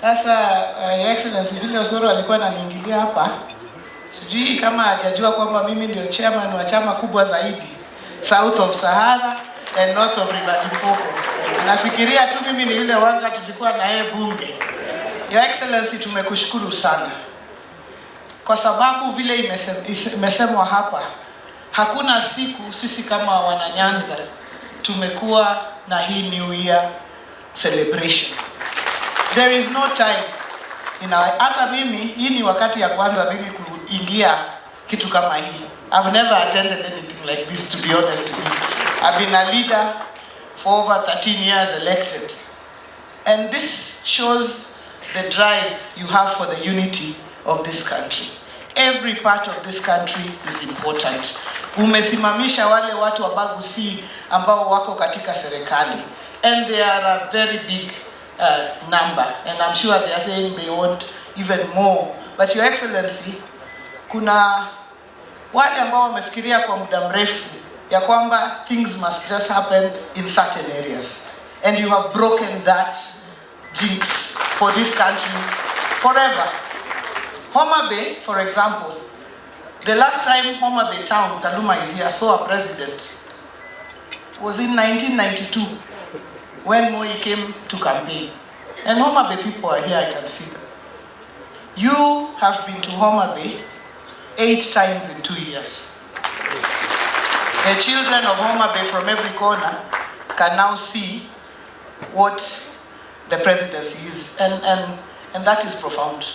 Sasa Your Excellency, vile Osoro alikuwa ananiingilia hapa, sijui kama hajajua kwamba mimi ndio chairman wa chama kubwa zaidi South of Sahara and North of River Limpopo. Nafikiria tu mimi ni yule Wanga tulikuwa na yeye bunge. Your Excellency, tumekushukuru sana kwa sababu vile imesemwa hapa, hakuna siku sisi kama Wananyanza tumekuwa na hii New Year celebration. There is no time hata mimi, hii ni wakati ya kwanza mimi kuingia kitu kama hii. I've never attended anything like this, to be honest with you. I've been a leader for over 13 years elected. And this shows the drive you have for the unity of this country. Every part of this country is important. Umesimamisha wale watu wa Abagusii ambao wako katika serikali, and they are a very big number, and I'm sure they are saying they want even more. But Your Excellency, kuna wale ambao wamefikiria kwa muda mrefu ya kwamba things must just happen in certain areas, and you have broken that jinx for this country forever. Homa Bay, for example, the last time Homa Bay town, Kaluma is here, saw a president was in 1992 when Moi came to campaign. And Homa Bay people are here, I can see them. You have been to Homa Bay eight times in 2 years. The children of Homa Bay from every corner can now see what the presidency is, and that is profound.